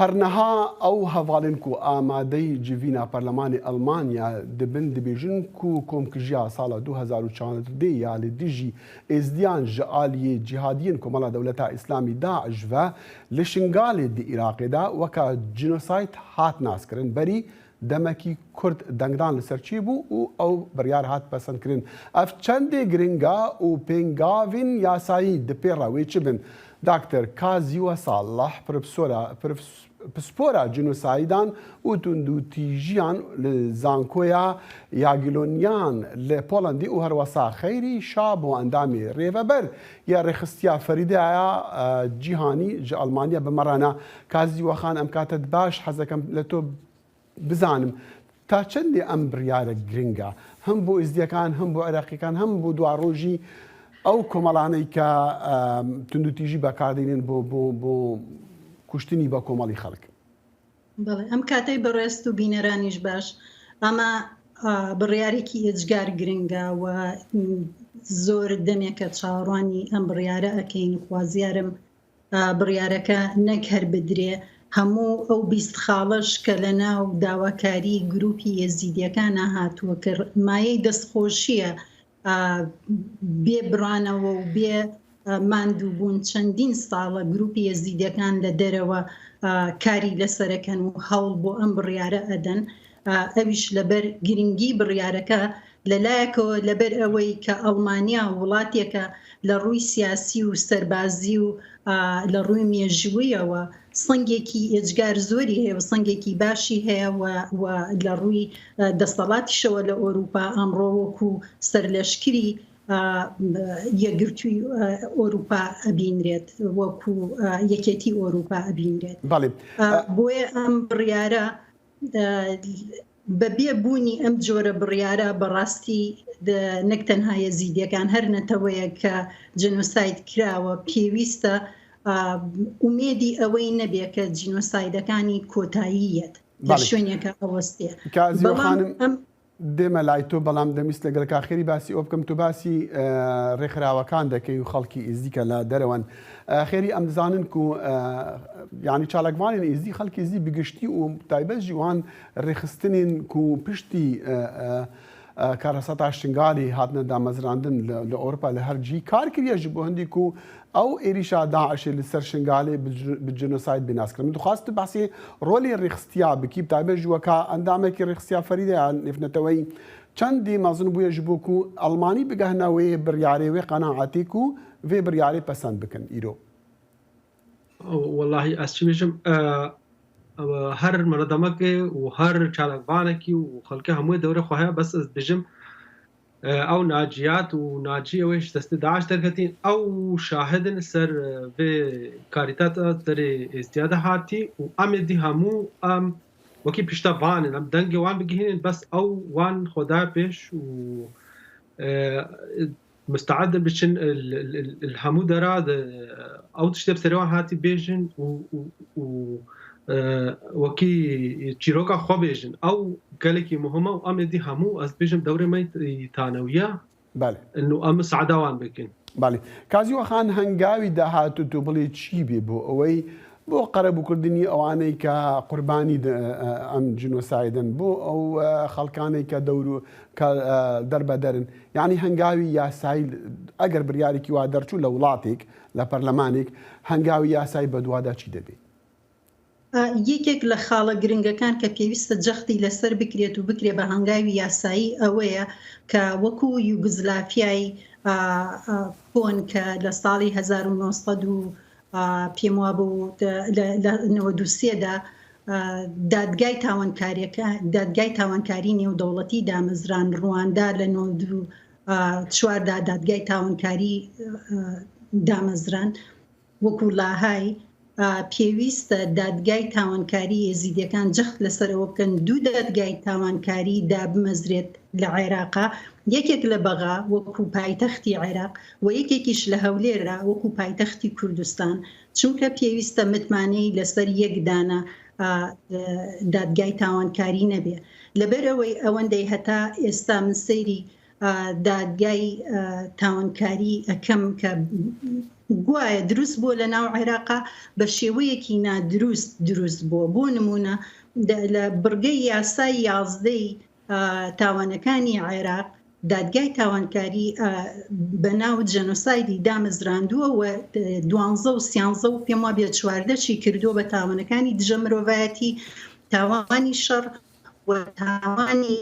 هەرنەها ئەو هەڤاڵێن ku ئامادەی جڤینا پەرلەمانی ئەڵمانیا دبن دبێژن ku komkujiya sala 2014 ya li dijî Êzdiyan ji aliyê cîhadiyên Komela Dewleta Îslamî DAIŞ ve li Şingalê di Iraqê de weka cînosayd hat naskirin berî demekî kurt dengdan li ser çêbû û ew biryar hat pesendkirin. Ev çendê giring e û pêngavên yasayî di pê re wê çi bin? Dakter Kaziwa Salah pispora cînosayîdan û tundûtîjiyan li Zankoya Jagiellonian li Polandê û herwesa Xeyrî Şabo endamê rêveber yê Rêxistiya Ferîdeya Cîhanî ji Elmanya bi me re ne. Kaziwa xan em katet baş hez dikim li to بزانم تا چەندێ ئەم بڕیارە گرنگە هەم بۆ ئێزدییەکان هەم بۆ عێراقیەکان هەم بۆ دواڕۆژی ئەو کۆمەڵانەی کە توندوتیژی بەکاردێنن بۆ بۆ بۆ کوشتنی بە کۆمەڵی خەڵک. بەڵێ ئەم کاتەی بەڕێزت و بینەرانیش باش ئەمە بڕیارێکی ئێجگار گرنگە و زۆر دەمێکە چاوەڕوانی ئەم بڕیارە ئەکەین خوازیارم بڕیارەکە نەک هەر بدرێ، هەموو ئەو 20 خاڵەش کە لە ناو داواکاری گروپی ئێزیدیەکانا هاتووە کە مایەی دەستخۆشیە بێ بڕانەوە و بێ ماندووبوون چەندین ساڵە گروپی ئێزیدیەکان لە دەرەوە کاری لەسەرەکەن و هەوڵ بۆ ئەم بڕیارە ئەدەن ئەویش لەبەر گرنگی بڕیارەکە لەلایەکەوە لەبەر ئەوەی کە ئەڵمانیا وڵاتێکە لە ڕووی سیاسی و سەربازی و لە ڕووی مێژوویەوە سەنگێکی ئێجگار زۆری هەیە و سەنگێکی باشی هەیە و لە ڕووی دەسەڵاتیشەوە لە ئۆروپا ئەمڕۆ وەکو سەرلەشکری یەکگرتووی ئۆروپا ئەبینرێت وەکو یەکێتی ئۆروپا ئەبینرێت. بۆیە ئەم بڕیارە بە بێ بوونی ئەم جۆرە بڕیارە بەڕاستی نەک تەنها یەزیدیەکان هەر نەتەوەیەک کە جینۆساید کراوە پێویستە ئومێدی ئەوەی نەبێ کە جینۆسایدەکانی کۆتایی یەت لە شوێنێکە ئەوەستێ. کازیوە خانم دێمە لای تۆ بەڵام دەمویست لەگەڵ کاک خێری باسی ئەوە بکەم تۆ باسی ڕێکخراوەکان دەکەی و خەڵکی ئیزدی کە لە دەرەوەن خێری ئەم دزانن کو یعنی چالاکوانên ئیزدی خەڵکی ئیزدی بگشتی و تایبەت ژی وان ڕێخستنین کو پشتی کارەساتا شنگالی هاتنە دامەزراندن لە ئەوروپا لە هەر جی کار کریە ji bo hindî ku ew êrîşa DAIŞê li ser Şingalê bi cenosayd bê naskirin. Min dixwast tu behsê rolê rêxistiya bikî bi taybet ji weka endamekî rêxistiya Ferîde ya nêvneteweyî çendî mezin bûye ji bo ku Elmanî bigehne wê biryarê wê qenaetê ku vê biryarê pesend bikin îro. Wellahî ez çi bêjim her meredemekê û her çalakvanekî û xelkê hemû dewrê xwe heye bes ez dibêjim Ew naciyat û nacî ew ê ji destê DAIŞ derketîn ew şahid in ser vê karîtata serê Êzdiya de hatî û em ê dî hemû em wekî piştevan in em dengê wan bigihînin bes ew wan xwe daye pêş û Misteed in biçin li hemû dera ew tiştê bi serê wan hatî bêjin û û wekî çîroka xwe bêjin. Ew gelekî muhim e û em êdî hemû ez dibêjim dewrê me yî tanewiye Belê. û em misaeda wan bikin. Belê. Kazî Wexan hengawî dahatû tu bilê çî bê bo ewey بۆ قەرەبووکردنی ئەوانەی کە قوربانی ئەم جینۆسایدن، بۆ ئەو خەڵکانەی کە دەور و کە دەربەدەرن، یانی هەنگاوی یاسایی ئەگەر بریارێکی وا دەرچوو لە وڵاتێک لە پەرلەمانێک هەنگاوی یاسایی بەدوادا چی دەبێ؟ یەکێک لە خاڵە گرنگەکان کە پێویستە جەختی لەسەر بکرێت و بکرێ بە هەنگاوی یاسایی ئەوەیە کە وەکو یوگزلافیای کۆن کە لە ساڵی 1900 پێم وابوو لە 93 دا دادگای تاوانکاریەکە دادگای تاوانکاری نێودەوڵەتی دامەزران ڕواندا لە 94 دا دادگای تاوانکاری دامەزران وەکو لاهای پێویستە دادگای تاوانکاری ئێزیدیەکان جەخت لەسەر ئەوە بکەن دوو دادگای تاوانکاری دابمەزرێت لە عێراقا یەکێک لە بەغا وەکو پایتەختی عێراق و یەکێکیش لە هەولێرا وەکو پایتەختی کوردستان چونکە پێویستە متمانەی لەسەر یەک دانە دادگای تاوانکاری نەبێ لەبەرئەوەی ئەوەندەی هەتا ئێستا من سەیری. دادگای تاوانکاری ئەکەم کە گوایە دروست بووە لە ناو عێراقا بە شێوەیەکی نادروست دروست بووە بۆ نمونە لە بڕگەی یاسای یازدەی تاوانەکانی عێراق دادگای تاوانکاری بە ناو جێنۆسایدی دامەزراندووە و دوانزە و سیانزە و پێم وابێ چواردەشی کردووە بە تاوانەکانی دژە مرۆڤایەتی تاوانی شەڕ و تاوانی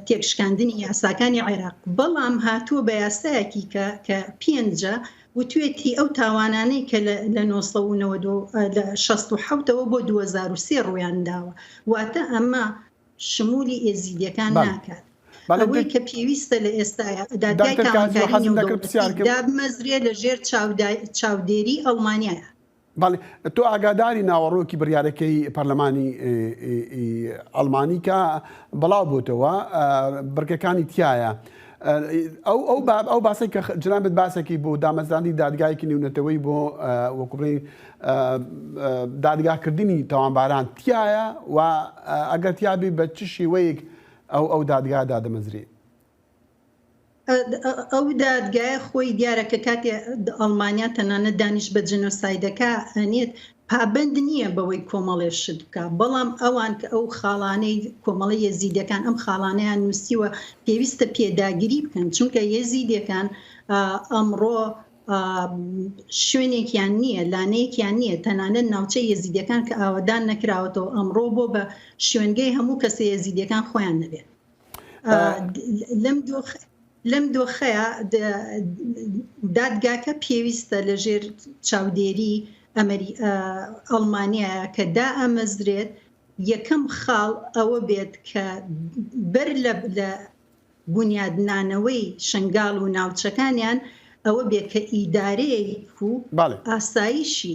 تێکشکاندنی یاساکانی عێراق بەڵام هاتووە بە یاسایەکی کە کە پێنجە وتوێتی ئەو تاوانانەی کە لە 1967 ەوە بۆ 2003 ڕوویان داوە واتە ئەمە شمولی ئێزیدیەکان ناکات. ئەوەی کە پێویستە لە ئێستایا دادگای تاوانکاری نێودەوڵەتی دابمەزرێ لە ژێر چاودێری ئەڵمانیایە. بەڵێ تۆ ئاگاداری ناوەڕۆکی بڕیارەکەی پەرلەمانی ئەڵمانی کە بڵاو بۆتەوە بڕگەکانی تایە. ئەو ئەو ئەو باسەی کە جنابت باسێکی بۆ دامەزراندنی دادگایەکی نێونەتەوەی بۆ وەکو بڵێین دادگاکردنی تاوانباران تایە و ئەگەر تیابی بە چ شێوەیەک ئەو ئەو دادگا دادەمەزرێ؟ ئەو دادگایە خۆی دیارە کە کاتێ ئەڵمانیا تەنانەت دانیش بە جینۆسایدەکە ئەنێت پابەند نییە بەوەی کۆمەڵێ شت بکا بەڵام ئەوان کە ئەو خاڵانەی کۆمەڵی یەزیدەکان ئەم خاڵانەیان نووسیوە پێویستە پێداگری بکەن چونکە یەزیدەکان ئەمڕۆ شوێنێکیان نییە لانەیەکیان نییە تەنانەت ناوچەی یەزیدەکان کە ئاوەدان نەکراوەتەوە ئەمڕۆ بۆ بە شوێنگەی هەموو کەسە یەزیدەکان خۆیان نەبێت لەم دۆخ لەم دۆخەیە دادگاکە پێویستە لە ژێر چاودێری ئەمری ئەڵمانیایە کە دائەمەزرێت یەکەم خاڵ ئەوە بێت کە بەر لە لە بونیادنانەوەی شنگال و ناوچەکانیان ئەوە بێت کە ئیدارەیەک و ئاسایشی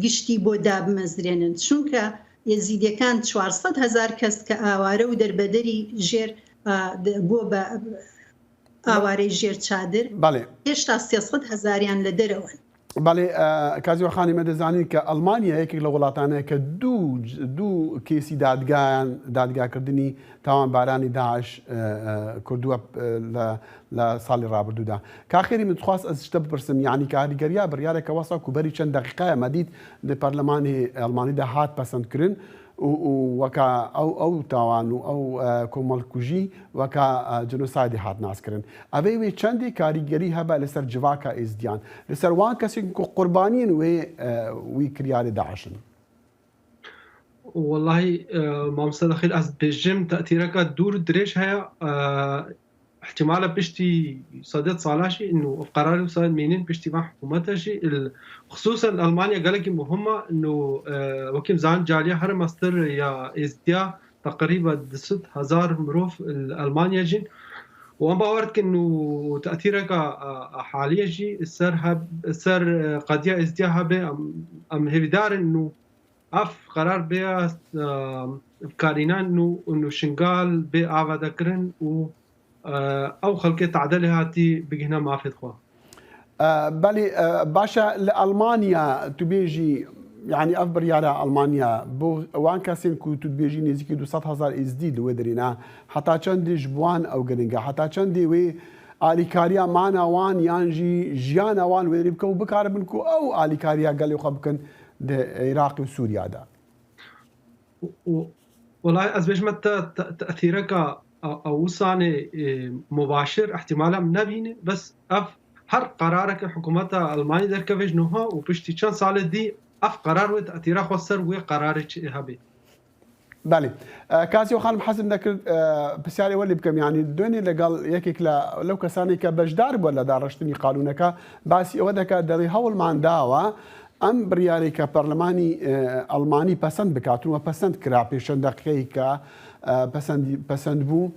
گشتی بۆ دابمەزرێنن، چونکە ئێزیدیەکان 400 هەزار کەس کە ئاوارە و دەربەدەری ژێر بووە بە ئاوارەی ژێر چادر، هێشتا 300 هەزاریان لە دەرەوەن. بەڵێ کازیوە خانی مە دەزانین کە ئەڵمانیا یەکێک لە وڵاتانەیە کە دوو دوو کەیسی دادگایان دادگاکردنی تاوانبارانی داعش کردووە لە لە ساڵی ڕابردوودا. کا خێری من تخواست ئەز شتە بپرسم یانی کاریگەریا بڕیارەکە وەسا کو بەری چەند دەقیقایە مە دیت دە پەرلەمانی ئەڵمانیدا هات پەسەند کرن و و وەکا ئەو ئەو تاوان و ئەو کۆمەڵکوژی وەکا جنۆسایدی هات ناس کرن ئەڤەی وێ چەندێ کاریگەری هەبە لەسەر جڤاکا ئێزدیان لەسەر وان کەسێن کو قوربانیێن وێ وی کریارێ داعشن. وەڵاهی مامۆستا دەخیل ئەز دبێژم تەئتیرەکە دوور درێژ هەیە احتمالا پشتی سەدێت سالا ژی انو اف قراری وسا مینین پشتی van حکومەتە ژی خصوصا المانیا گەلەکی مهمە انو وەکیم زان جالیە هەر مەستر یا ئێزدیا تقریبا 200 هزار مرۆڤ المانیا ژین و ئەم باوەر دکن انو تەئتیرەکە حالیە ژی سەر سەر قەدیە ئێزدیا هەبێ ئەم هێویدارن انو ئەف قەرار بێ بکارینان و انو شنگال بێ ئاڤادەکرن و ئەو خەلکێ تەعدە لێ هاتی بگهنە مافێت خوە. بەلی باشە لە ئەڵمانیا تو بێژی یعنی ئەف بڕیارە ئەڵمانیا بۆ وان کەسێن کو تو دبێژی نێزیکی 200 هزار ئێزدی لە وێ دەرێنا حتا چەندیش بوان ئەو گرنگە حتا چەندی وێ ئالیکاریا مانا وان یانژی ژیانە وان وێری بکە و بکاربن کو ئەو ئالیکاریا گەلێ خۆ بکەن دە عێراق و سووریادا. وەڵای ئەز بێژمە تە تەئثیرەکە ئەوسانێ مباشر احتمالا نبینێ بەس ئەف هەر قەرارەکە حکوومەتە ئەڵمانی دەرکەڤێ نوها و پشتی چەند ساڵێ دی ئەف قەرار وێ تەئثیرا خۆ سەر وێ قەرارێ چ هەبێ. بەلی کازیۆ خانم حەزم دەکرد پرسیارێ وەلی بکەم یانی دوێنێ لەگەڵ یەکێک لە لەو کەسانی کە بەشدار بووە لە داڕشتنی قانونەکە باسی ئەوە دەکات دەڵێ هەوڵمان داوە ئەم بڕیارێک کە پەرلەمانی ئەڵمانی پەسەند بکاتون و پەسەند کرا پێش چەند دەقیقەیەک کە پەسەندی پەسەند بوو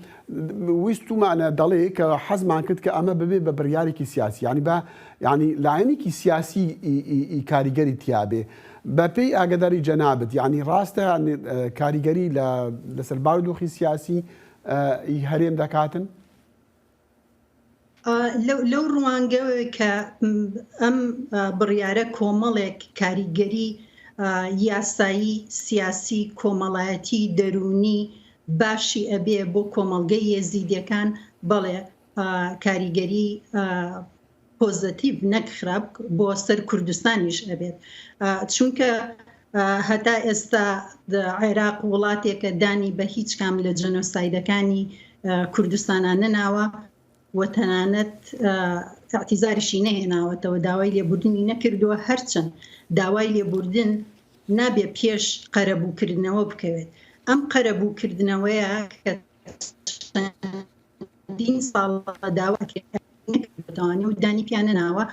ویستومانە دەڵێ کە حەزمان کرد کە ئەمە ببێ بە بڕیارێکی سیاسی یانی بە یانی لایەنێکی سیاسی کاریگەری تیابێ بە پێی ئاگاداری جەنابت یانی ڕاستە کاریگەری لە لەسەر بارودۆخی سیاسی ی هەرێم دەکاتن؟ لەو ڕوانگەوە کە ئەم بڕیارە کۆمەڵێک کاریگەری یاسایی، سیاسی، کۆمەڵایەتی، دەروونی باشی ئەبێ بۆ کۆمەڵگەی یەزیدیەکان. بەڵێ کاریگەری پۆزەتیڤ نەک خراپ بۆ سەر کوردستانیش ئەبێت چونکە هەتا ئێستا عێراق وڵاتێکە دانی بە هیچ کام لە جەنۆسایدەکانی کوردستانا نەناوە و تەنانەت ئیعتیزاریشی نەهێناوەتەوە داوای لێبوردنی نەکردووە هەرچەند داوای لێبوردن نابێ پێش قەرەبووکردنەوە بکەوێت ئەم قەرەبووکردنەوەیە کە چەندین ساڵە داوا نەکردووەتەوانێ و دانی پیا نەناوە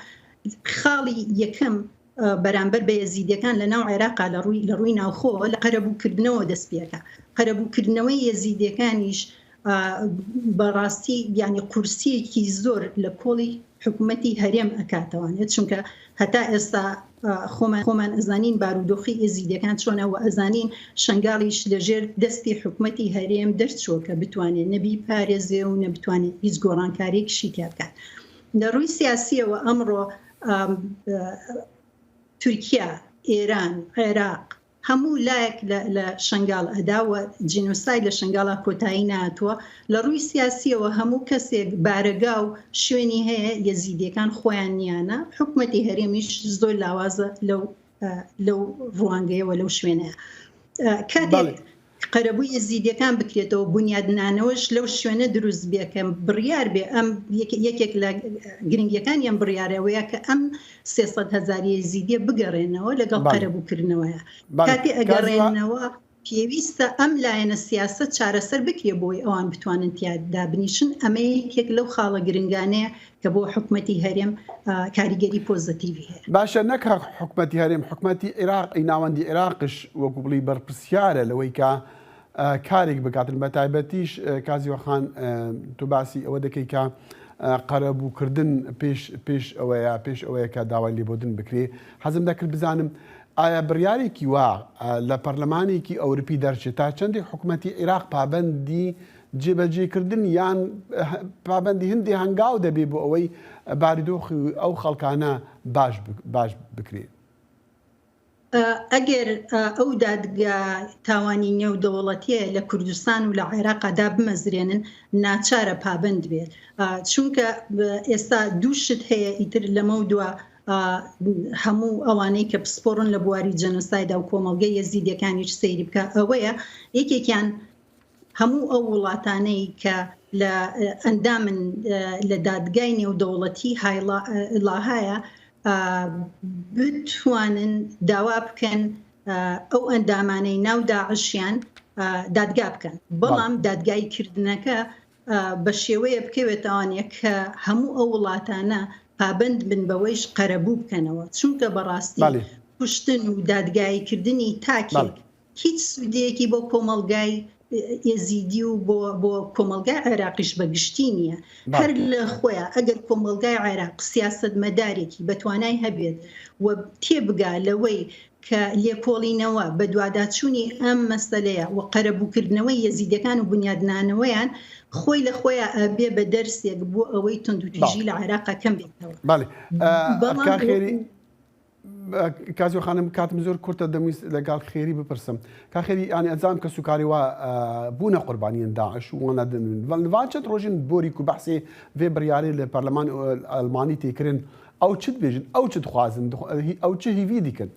خاڵی یەکەم بەرامبەر بە یەزیدیەکان لە ناو عێراقا لە ڕووی لە ڕووی ناوخۆوە لە قەرەبووکردنەوە دەست پێکا قەرەبووکردنەوەی یەزیدیەکانیش بەڕاستی یانی قورسیەکی زۆر لە کۆڵی حکومەتی هەرێم ئەکاتەوانێ چونکە هەتا ئێستا خۆمان خۆمان ئەزانین بارودۆخی ئێزیدیەکان چۆنە و ئەزانین شەنگاڵیش لەژێر دەستی حکومەتی هەرێم دەرچووە کە بتوانێت نە بیپارێزێ و نە بتوانێت هیچ گۆڕانکاریەکیشی تیا بکات لە ڕووی سیاسیەوە ئەمڕۆ تورکیا، ئێران، عێراق هەموو لایەک لە شەنگاڵ ئەدا و جینۆساید لە شەنگاڵا کۆتایی نەهاتووە، لە ڕووی سیاسیەوە هەموو کەسێک بارەگا و شوێنی هەیە یەزیدیەکان خۆیان نیانە، حکومەتی هەرێمیش زۆر لاوازە لەو لەو ڕوانگەیەوە لەو شوێنەیە. کاتێک قەرەبووی ئێزیدیەکان بکرێتەوە، بونیادنانەوەش لەو شوێنە دروست بێ کە بڕیار بێ ئەم یەکێک لە گرنگیەکانی ئەم بڕیارە ئەوەیە کە ئەم 300 هەزار ئێزیدیە بگەڕێنەوە لەگەڵ قەرەبووکردنەوەیە. کاتێ ئەگەڕێنەوە پێویستە ئەم لایەنە سیاسە چارەسەر بکرێ بۆی ئەوان بتوانن تیا دابنیشن، ئەمە یەکێک لەو خاڵە گرنگانەیە کە بۆ حکومەتی هەرێم کاریگەری پۆزەتیڤی هەیە. باشە نەک هەر حکومەتی هەرێم حکومەتی عیراق ی ناوەندی عیراقش وەکو بڵێی بەرپرسیارە لەوەی کە کارێک بکاتن بە تایبەتیش کازیوە خان تۆ باسی ئەوە دەکەی کە قەرەبووکردن پێش پێش ئەوەیە پێش ئەوەیە کە داوای لێبوردن بکرێ حەزم دەکرد بزانم ئایا بڕیارێکی وا لە پەرلەمانێکی ئەوروپی دەرچێت تا چەندێک حکومەتی عیراق پابەندی جێبەجێکردن یان پابەندی هەندێ هەنگاو دەبێ بۆ ئەوەی بارودۆخی ئەو خەڵکانە باش باش بکرێ؟ ئەگەر ئەو دادگا تاوانی نێودەوڵەتیە لە کوردستان و لە عێراقا دابمەزرێنن ناچارە پابەند بێت چونکە ئێستا دوو شت هەیە ئیتر لەمەو دوا هەموو ئەوانەی کە پسپۆڕن لە بواری جەنۆسایدا و کۆمەڵگەی یەزیدیەکانیش سەیری بکە ئەوەیە یەکێکیان هەموو ئەو وڵاتانەی کە لە ئەندامن لە دادگای نێودەوڵەتی لاهایە بتوانن داوا بکەن ئەو ئەندامانەی ناو داعشیان دادگا بکەن بەڵام دادگایی کردنەکە بە شێوەیە بکەوێتەوانە کە هەموو ئەو وڵاتانە پابند بن بەوەیش قەرەبوو بکەنەوە چونکە بەڕاستی کوشتن و دادگاییکردنی تاکێک هیچ سوودێکی بۆ کۆمەڵگای ئێزیدی و بۆ بۆ کۆمەڵگای عێراقیش بە گشتی نییە. هەر لە خۆیا ئەگەر کۆمەڵگای عێراق سیاسەتمەدارێکی بە توانای هەبێت و تێبگا لەوەی کە لێکۆڵینەوە، بەدواداچوونی ئەم مەسەلەیە و قەرەبووکردنەوەی یەزیدەکان و بونیادنانەوەیان خۆی لە خۆیا ئەبێ بە دەرسێک بۆ ئەوەی توندوتیژی لە عێراقا کەم بێتەوە. بەڵێ بەڵام کازیۆ خانم کاتم زۆر کورتە دەمویست لەگەڵ خێری بپرسم کا خێری یانی ئەزام کە سوکاری وا بوونە قوربانیان داعش وانە دنوین وان چەند ڕۆژین بۆری کو بەحسێ vê biryarê li پەرلەمان ئەلمانی têkirin ew çi dibêjin ew çi dixwazin ew çi hîvî dikin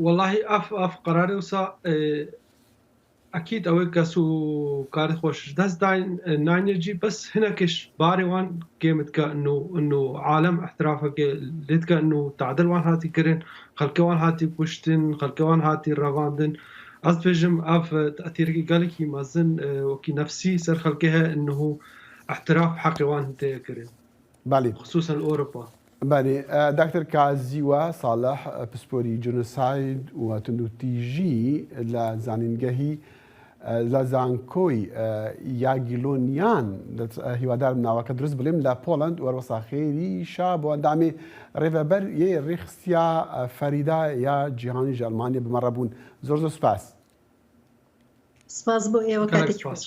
Wallahi ev ev qerarê wisa Ekîd ewê kes û karê xwe ji dest dayîn nayne cî bes hinekêş barê wan kêm dike ino ino alem îhtirafekê lê dike ino tadil wan hatî kirin, xelkê wan hatî kuştin, xelkê wan hatî revandin. Ez dibêjim ev te'tîrekî gelekî mezin wekî nefsî ser xelkê heye ino îhtiraf bi heqê wan tê kirin. Belê. Xisûsen li Ewropa. Belê. Dakter Kaziwa Salih pisporî jenosayd û tundûtîjî li zanîngehî لە زانکۆی یاگیلۆنیان هیوادارم ناوەکە دروست بڵێم لە پۆڵەند وەروەسا خێری شا بۆ ئەندامی ڕێڤەبەر یێ ڕێخستیا فەریدا یا جیهانی ژ ئەڵمانیا بمەڕە بوون زۆر زۆر سپاس. سپاس بۆ ئێوە کاتێکی خۆش.